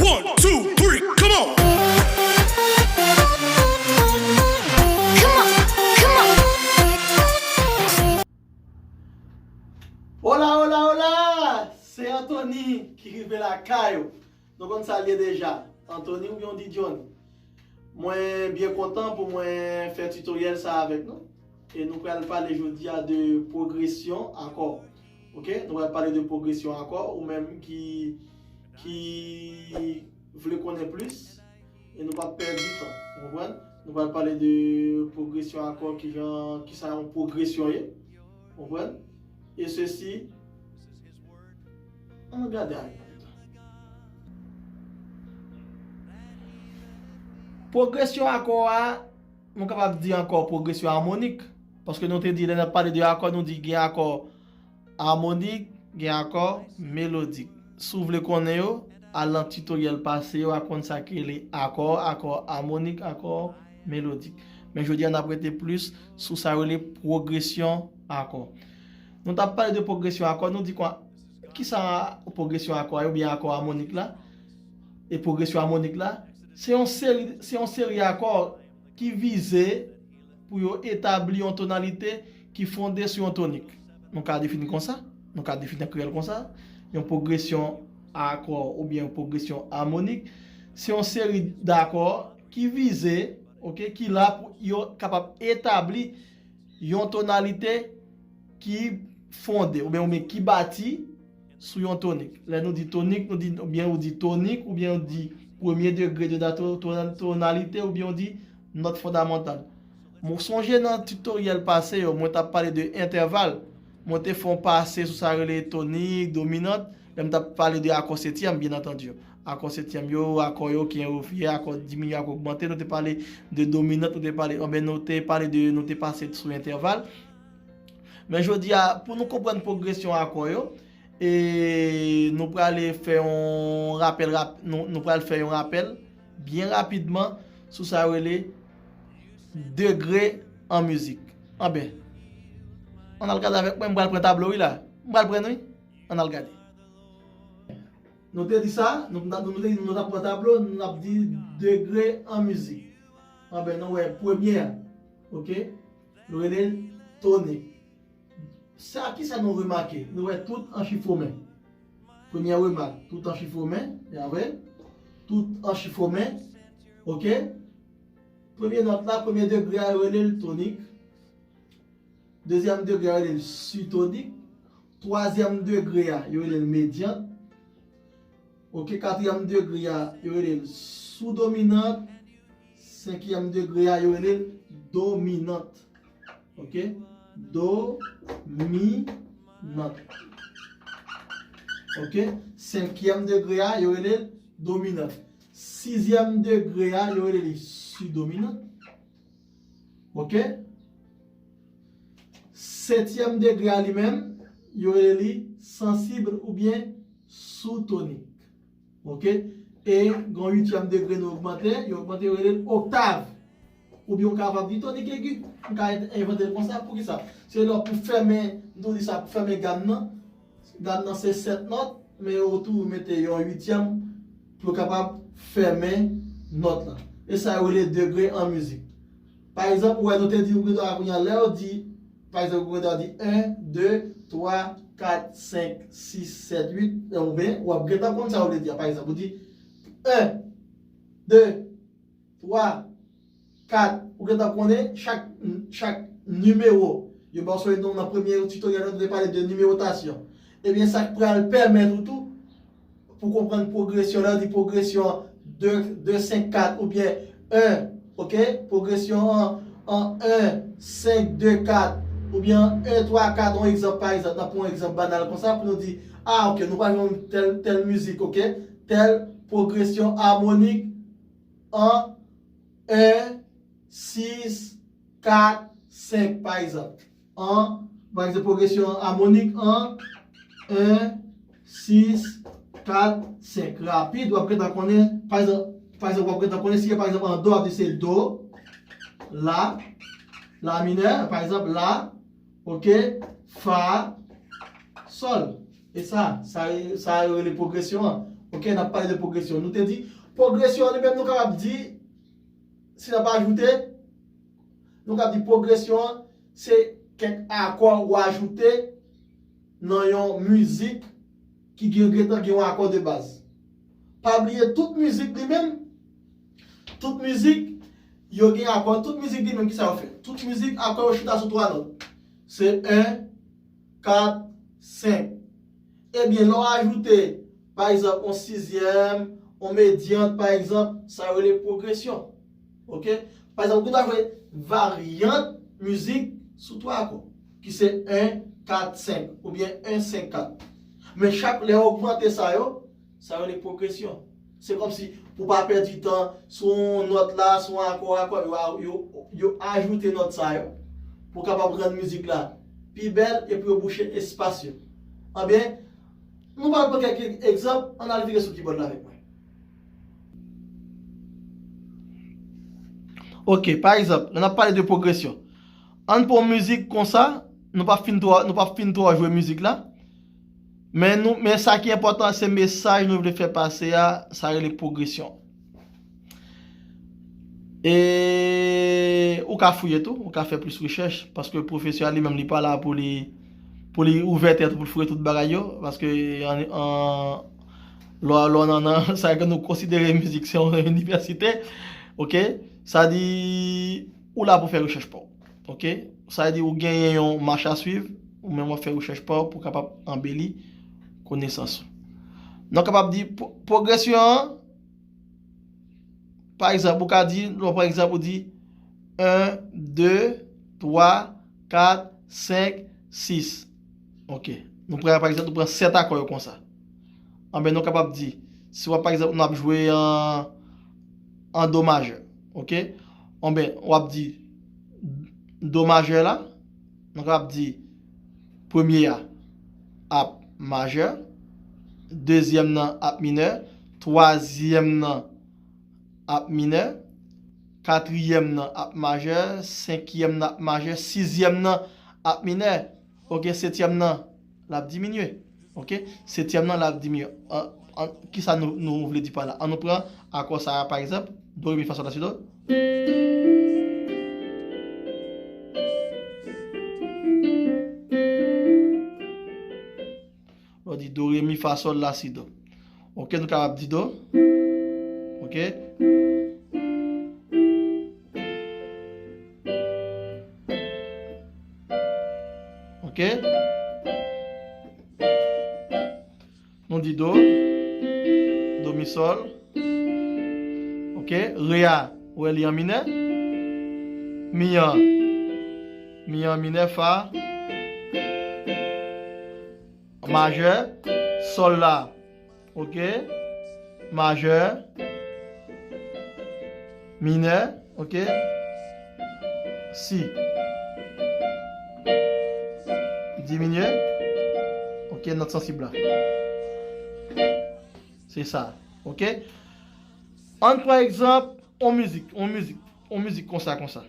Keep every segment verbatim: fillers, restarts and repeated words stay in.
One, two, three, come on! Hola, hola, hola! Se Anthony ki rive lakay ou. Nou konn sa l ye deja. Anthony oubyen w di Johnny. Mwen byen kontan pou mwen fè tutoriel sa avèk nou. E nou pral pale jodi a de pwogresyon akò. Ok? Nou pral pale de pwogresyon akò ou menm ki, ki vle konnen plis. E nou p ap pèdi tan. Ou konprann? Nou pral pale de pwogresyon akò, kijan, kisa yon pwogresyon ye. Ou konprann? E sesi, ann gade a. Pwogresyon akò a, nou kapab di ankò pwogresyon amonik. Paske nou te di, lè n ap pale de akò, nou di gen akò amonik, gen akò melodik. Si w vle konnen yo, al nan tutoriel pase yo, w a konn sa ki rele akò, akò amonik, akò melodik. Men jodi a, n ap rete plis sou sa yo rele pwogresyon akò. Nou t ap pale de pwogresyon akò, nou di kwa, kisa pwogresyon akò a, oubyen akò amonik la, e pwogresyon amonik la, se yon seri, se yon seri akò ki vize pou yo etabli yon tonalite ki fonde sou yon tonik. Nou ka defini konsa, nou ka defini an kreyòl konsa, yon pwogresyon akò oubyen yon pwogresyon amonik, se yon seri dakò ki vize, ok, ki la pou yo kapab etabli yon tonalite ki fonde oubyen, oubyen ki bati sou yon tonik. Lè nou di tonik, nou di, oubyen ou di tonik, oubyen ou di premye degre de la to-, to-, tonalite, oubyen ou di nòt fondamantal. Mwen sonje nan tutoriel pase yo, mwen t ap pale de entèval. Mwen te fè yon pase sou sa rele tonik, dominant. Lè m t ap pale de akò setyèm, byen antandi. Akò setyèm yo, akò yo ki enrefye, akò diminye, akò ogmante. Nou te pale de dominant, nou te pale, anben nou te pale de, nou te pase sou entèval. Men jodi a, pou nou konprann pwogresyon akò yo, e nou prale fè yon rapèl rap-, nou, nou pral fè yon rapèl byen rapidman sou sa yo rele degre an mizik. Anben, ann al gade avèk mwen, m pral pran tablo wi la. M pral pran wi. Ann al gade. Nou te di sa, nou, nou, nou te di nou t ap pran tablo, nou ap di degre an mizik. Anben, nou wè premye a, ok? Nou rele l tonik. Sa, kisa nou remake? Nou wè tout an chifwomen. Premyè remak, tout an chifwomen, ya vre? Tout an chifwomen, ok? Premye nòt la, premye degre a, yo rele l tonik. Dezyèm degre a, yo rele l sitonik. Twazyèm degre a, yo rele l medyant. Ok, katriyèm degre a, yo rele l soudominant. Senkyèm degre a, yo rele l dominant. Ok? Dominant. Ok? Senkyèm degre a, yo rele l dominant. Sizyèm degre a, yo rele li sidominant. Ok? Setyèm degre a li menm, yo rele li sansib oubyen soutonik. Ok? E gen yon uityèm degre nou ogmante, yo ogmante, yo rele l oktav. Oubyen ou kapab di tonik egi. M ka en-, envante l konsa. Poukisa? Se lè pou fèmen, nou di sa, pou fèmen gam nan. Gam nan se sèt nòt, men yo tou mete yon uityèm pou yo kapab fèmen nòt la. E sa yo rele degre an mizik. Pa egzanp, ou wè nou te di, ou gentan kounye a, lè yo di, pa egzanp, ou gentan di en, de, twa, kat, senk, sis, sèt, uit, oubyen w ap gentan konn sa yo vle di a. Pa egzanp, ou di en, de, twa, kat, ou gentan konnen chak, chak nimewo. Yo ba w sou non nan premye tutoriel la, nou te pale de nimewotasyon. Ebyen, sa k pral pèmèt ou tou, pou konprann pwogresyon la, di pwogresyon de, de, senk, kat oubyen en, ok? Pwogresyon an, an en, senk, de, kat, oubyen en, twa, kat, yon egzanp pa egzanp, n ap pran yon egzanp banal konsa pou nou di, a, ok, nou pral jwe tèl, tèl mizik, ok? Tèl pwogresyon amonik an en, sis, kat, senk, pa egzanp. An, pa egzanp, pwogresyon amonik an en, sis, kat, senk. Rapid, w ap gentan konnen, pa egzanp, pa egzanp, w ap gentan konnen si, pa egzanp, an do, w ap di se do, la, la minè, pa egzanp, la, ok, fa, sòl. E sa, sa, sa yo rele pwogresyon an. Ok, n ap pale de pwogresyon. Nou te di, pwogresyon an li menm, nou kapab di, si n ap ajoute, nou kapab di pwogresyon an, se kèk akò ou ajoute nan yon mizik ki gen, gentan gen yon akò de baz. Pa bliye, tout mizik li menm, tout mizik, yo gen akò, tout mizik li menm, ki sa yo fè? Tout mizik, akò yo chita sou twa nòt. Se en, kat, senk. Ebyen, lè w ajoute, pa egzanp, yon sizyèm, yon medyant, pa egzanp, sa yo rele pwogresyon. Ok? Pa egzanp, ou ta jwe varyant mizik sou twa akò, ki se en, kat, senk, oubyen en, senk, kat. Men chak lè w ogmante sa yo, sa yo rele pwogresyon. Se kòmsi, pou w pa pèdi tan, sou yon nòt la, sou yon akò, akò, yo, yo, yo ajoute nòt sa yo, pou w kapab rann mizik la pi bèl, epi yo bouche espas yo. Anben, nou pral pran kèk egzanp, ann al vire sou kibòd la avèk mwen. Ok, pa egzanp, lè n ap pale de pwogresyon, ann pran yon mizik konsa, nou p ap fin twò, nou p ap fin twò jwe mizik la, men nou, men sa ki enpòtan, se mesaj nou vle fè pase a, sa rele pwogresyon. E ou ka fouye tou, ou ka fè plis rechèch, paske pwofesè a li menm li pa la pou li, pou li ouvè tèt ou, pou l fouye tout bagay yo, paske an, an, lò, lò nan, nan, sa ke nou konsidere mizik se yon inivèsite, ok? Sa di, ou la pou fè rechèch pa w, ok? Sa di ou genyen yon mach a swiv, ou menm w ap fè rechèch pa w pou w kapab anbeli konesans ou. Nou kapab di pwo-, pwogresyon an, pa egzanp, ou ka di, lè w pran egzanp, ou di en, de, twa, kat, senk, sis. Ok. Nou pran, pa egzanp, nou pran sèt akò yo konsa. Anben, nou kapab di, si w ap, pa egzanp, nou ap jwe an, an do majè. Ok? Anben, w ap di do majè la, nou kapab di premye a ap majè, dezyèm nan ap minè, twazyèm nan ap minè, katriyèm nan ap majè, senkyèm nan ap majè, sizyèm nan ap minè. Ok, setyèm nan, l ap diminye. Ok, setyèm nan, l ap diminye. An, an, kisa nou, nou vle di pa la? An nou pran akò sa a, pa egzanp, do, re, mi, fa, sòl, la, si, do. Lè w di do, re, mi, fa, sòl, la, si, do. Ok, nou kapab di do. Ok. Ok. Nou di do. Do, mi, sòl. Ok. Re a, ou wè li an minè. Mi an. Mi an minè, fa. Majè. Sòl la. Ok. Majè. Minè. Ok. Si. Diminye. Ok. Nòt sansib la. Se sa. Ok. Ann pran egzanp, on mizik, on mizik, on mizik konsa, konsa.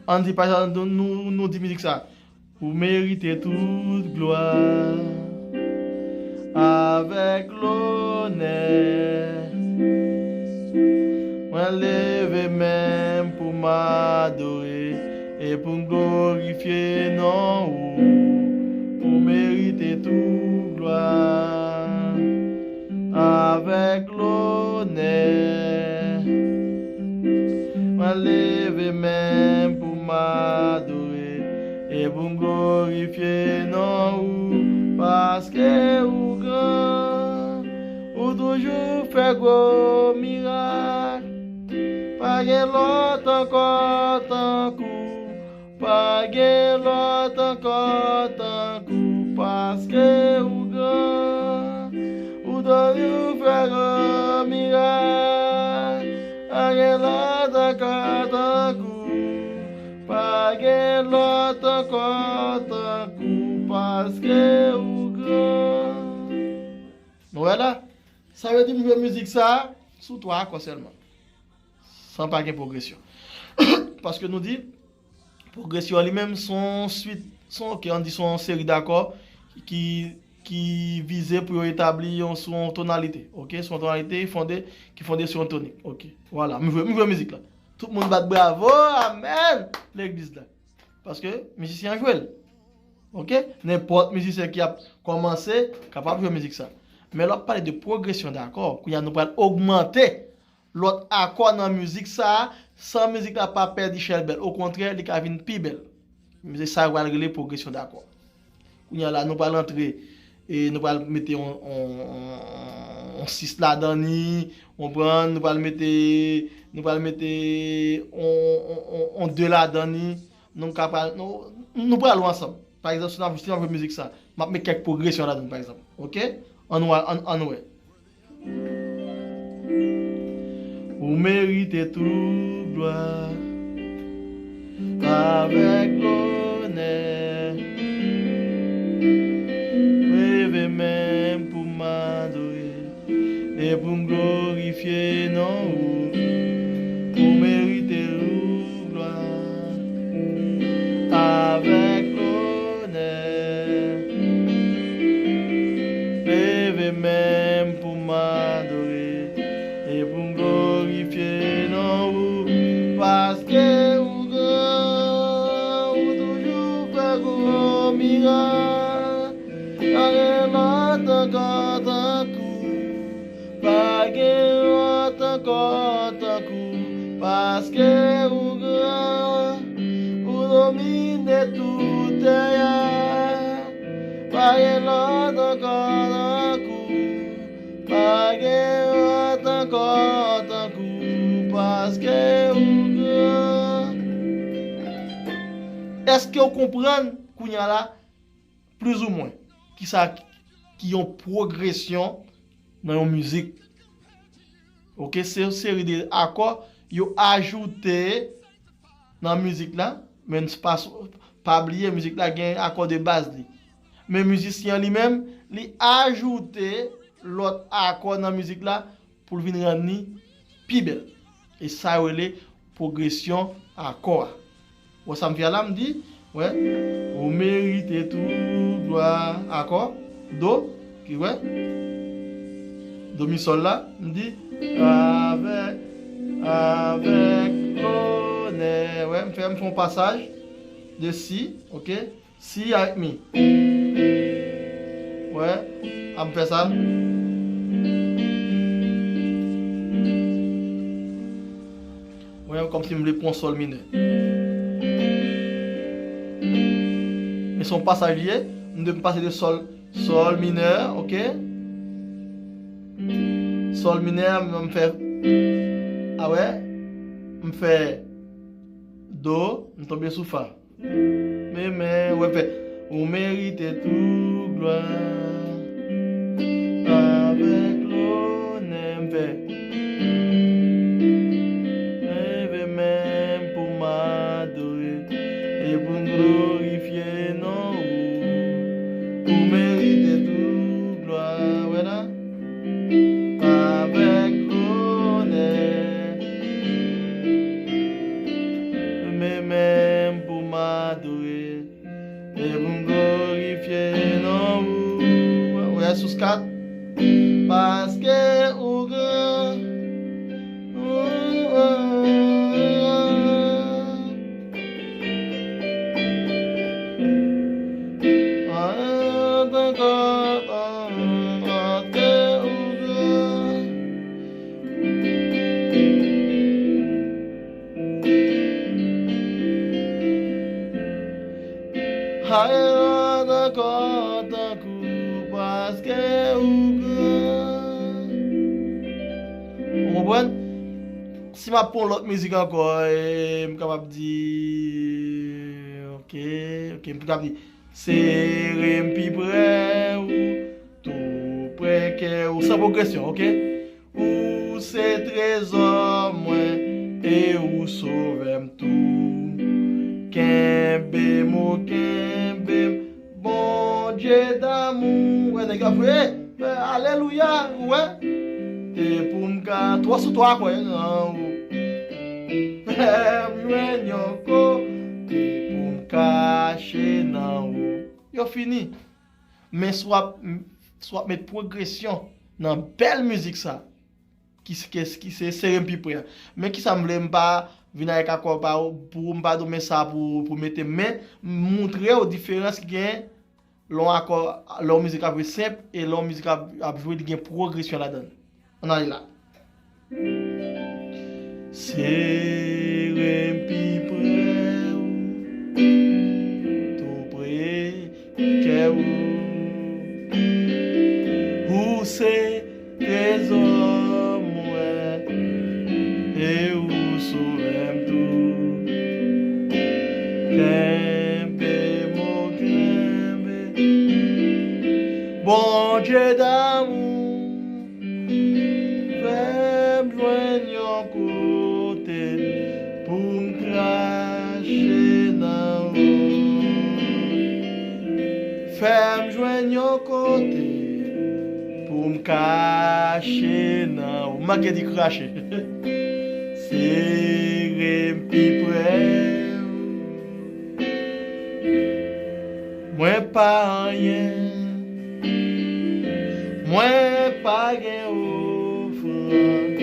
Ann di, pa egzanp, nou, nou, nou di mizik sa. Ou merite tout glwa avèk lonè. Mwen leve men m pou m adore e pou m glorifye non ou. Ou merite tout glwa avèk lonè. Mwen leve men m pou m adore e pou m glorifye non ou, paske ou gran, ou toujou fè gwo mirak. Pa gen lòt ankò tankou, pa gen lòt ankò tankou, paske ou gran, ou toujou fè gwo mirak. Pa gen lòt ankò tankou, pa gen lòt ankò tankou, paske ou gran. Nou wè la? Sa vle di m jwe mizik sa a sou twa akò sèlman. San pa gen pwogresyon. Paske nou di, pwogresyon an li menm, se yon swit, se yon, ok, ann di se yon seri dakò ki ki vize pou yo etabli yon, sou yon tonalite, oke? Sou yon tonalite ki fonde, ki fonde sou yon tonik, oke? Vwala, m jwe, m jwe mizik la. Tout moun bat bravo, amèn! Legliz la. Paske mizisyen an jwe l. Oke? Nenpòt mizisyen ki ap kòmanse kapab jwe mizik sa. Men lè w ap pale de pwogresyon dakò, kounye a nou pral ogmante lòt akò nan mizik sa a, san mizik la pa pèdi chèl bèl. Okontrè, li ka vin pi bèl. Se sa yo pral rele pwogresyon dakò. Kounye a la, nou pral antre, e nou pral mete yon, yon, yon, yon sis ladan ni, w konprann, nou pral mete, nou pral mete yon, yon, yon, yon de ladan ni, nou ka pral, nou, nou pral wè ansanm. Pa egzanp, si n ap, si n ap jwe mizik sa, m ap met kèk pwogresyon ladan, pa egzanp. Oke? Ann wè, ann, ann wè. Ou merite tout glwa avèk lonè. Leve men m pou m adore e pou m glorifye non ou. Ou merite tout glwa avèk lonè. Leve men m pou m adore e pou m glorifye non ou. Paske ou gran, ou toujou fè gwo mirak. Pa gen lòt ankò tankou, pa gen lòt ankò tankou, paske ou gran, ou domine tout tè a. Pa gen lòt ankò tankou, pa gen lòt ankò tankou, paske ou gran. Èske w konprann kounye a la, plizoumwen, kisa ki yon pwogresyon nan yon mizik? Oke, se yon seri de akò yo ajoute nan mizik la, men pa, pa bliye mizik la gen akò de baz li. Men mizisyen an li menm, li ajoute lòt akò nan mizik la pou l vin rann li pi bèl. E sa yo rele pwogresyon akò a. Wè sa m fè a la, m di, wè, ou merite tout glwa, akò, do, ki wè, do mi sòl la, m di, avèk, avèk lonè, wè, m fè, m fè yon pasaj de si, oke, si avèk mi. Wè, a m fè sa. Wè, kòmsi m vle pran sòl minè. Men se yon pasaj li ye, m dwe pase de sòl, sòl minè, oke? Sòl minè, m fè, a wè, m fè do, m tonbe sou fa. Men, men, wè, fè. Ou merite tout glwa avèk lonè, m fè. Leve men m pou m adore e pou m glorifye non ou. Ou merite tout glwa, wè la, avèk lonè. Men men m pou m adore e pou m glorifye non ou. Wè, sous kat. Paske ou gran. Ou, ou, ou, ou. Anyen ankò, paske ou gran. Anyen lòt ankò tankou, paske ou gran. Ou konprann? Si m ap pran lòt mizik ankò, e, m kapab di, oke, oke, m kapab di, sere m pi pre ou, tou pre kè ou, san pwogresyon, oke? Ou se trezò mwen e ou sovè m tou. Kenbe m, o kenbe m, Bondye damou. Wè, nèg yo ap jwe. Fè alelouya, ou wè. E pou m ka, twa sou twa, kwè, nan ou. Fè m jwenn yon kote pou m kache nan ou. Yo fini. Men si w ap, si w ap met pwogresyon nan bèl mizik sa, ki, ki, ki se Sere m pi pre a. Men kisa m vle, m pa vin avèk akò pa pou m pa domen sa pou, pou mete, men m moutre w diferans ki gen lè yon akò, lè yon mizik ap jwe senp e lè yon mizik ap, ap jwe, li gen pwogresyon ladan l. Ann ale la. Sere m pi pre w, tou pre kè w. Ou se trezò mwen, e ou sove m tou. Kenbe m, o kenbe. Bondye damou, fè m jwenn yon kote pou m krache nan ou. Fè m jwenn yon kote pou m kache nan ou. M manke di krache. Sere m pi pre w. Mwen pa anyen. Mwen pa gen ofrann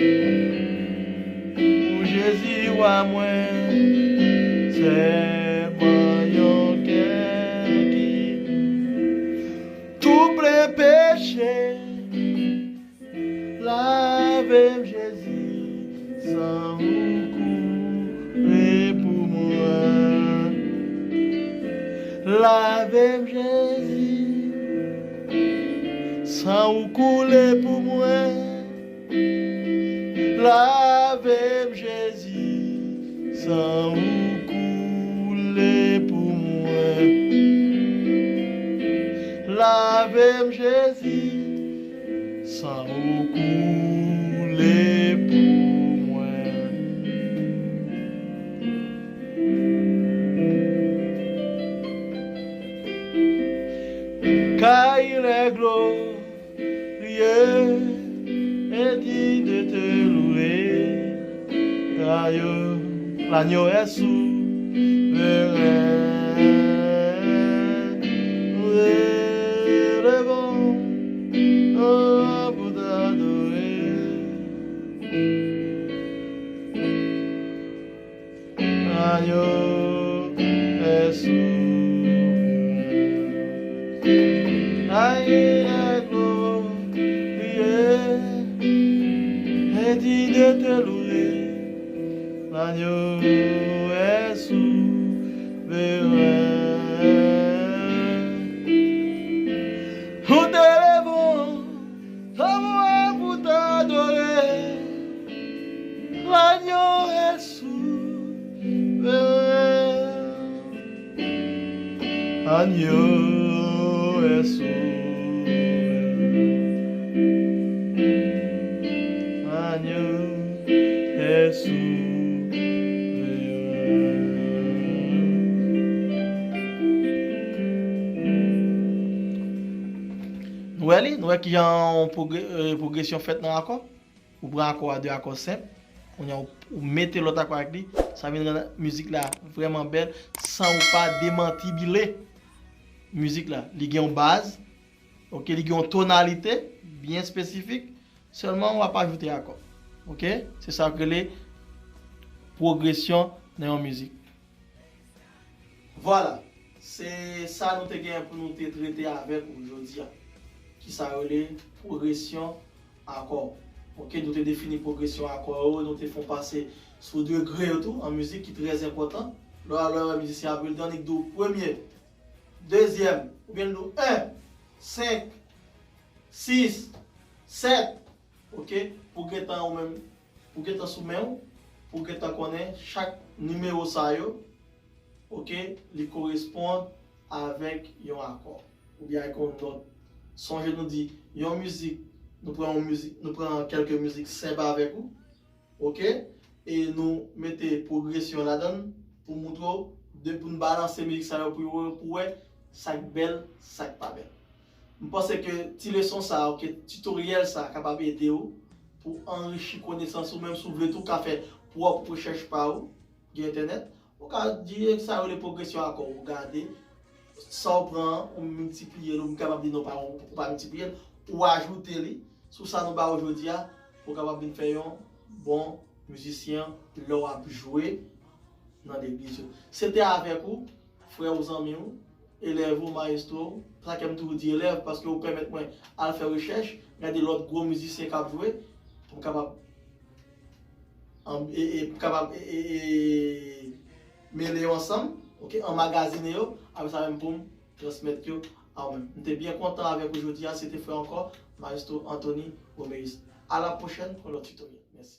pou Jezi wa mwen. Sèlman yon kè ki tou plen peche. Lave m, Jezi, san ou koule pou mwen. Lave m, Jezi, san ou koule pou mwen. Lave m, Jezi, san ou koule pou mwen. Lave m, Jezi, san ou koule pou mwen. Car il est glorieux et digne de te louer. L'agneau, l'agneau est souverain. Nous élevons nos voix pour t'adorer. L'agneau est souverain. L'agneau est glorieux et digne de te louer. L'agneau est souverain. Nous t'élevons, ta voix pour t'adorer. L'agneau est souverain. L'agneau est souverain. L'agneau est souverain. Nou wè li, nou wè kijan pwogre-, eh, pwogresyon fèt nan akò. Ou pran akò a de akò senp, kounye a ou, ou mete lòt akò avèk li, sa vin rann mizik la vrèman bèl, san ou pa demantibile mizik la. Li gen yon baz, oke, li gen yon tonalite byen espesifik, sèlman w ap ajoute akò. Oke? Se sa k rele pwogresyon nan yon mizik. Vwala, se sa nou te gen pou nou te trete avèk ou jodi a. Kisa rele pwogresyon akò. Oke, nou te defini pwogresyon akò yo, nou te fè yon pase sou degre yo tou an mizik ki trè enpòtan. Lè w al wè mizisyen ap jwe l, tandik di w premye, dezyèm, oubyen l di w en, senk, sis, sèt, oke, pou gentan ou menm, pou gentan sou men w, pou gentan konnen chak nimewo sa yo, oke, li koresponn avèk yon akò, oubyen avèk yon nòt. Sonje nou di, yon mizik, nou pran yon mizik, nou pran kèlke mizik senp avèk ou, oke, e nou mete pwogresyon ladan l pou moutre w, de, pou n balanse mizik sa yo pou yo, pou wè sa k bèl, sa k pa bèl. M panse ke ti leson sa, oke, titoryèl sa kapab ede w pou anrichi konesans ou, menm si w vle tou ka fè pwòp rechèch pa ou, gen entènèt, ou ka di sa yo rele pwogresyon akò, ou gade, Sa w pran an, ou miltipliye l, ou kapab di non pa ou, ou pa miltipliye l, ou ajoute li sou sa nou ba ou jodi a, pou w kapab vin fè yon bon mizisyen lè w ap jwe nan legliz yo. Se te avèk ou, frè ou, zanmi ou, elèv ou, mayestwo ou, sa ke m toujou di elèv, paske ou pèmèt mwen al fè rechèch, gade lòt gwo mizisyen k ap jwe, pou m kapab, e, e, pou m kapab e, e, e, mele yo ansanm, ok, anmagazine yo, apre sa menm pou m transmèt yo a ou menm. M te byen kontan avèk ou jodi a, se te frè ankò, mayestwo Anthony Roméus. A la pwochèn pou lòt tutoriel. Mèsi.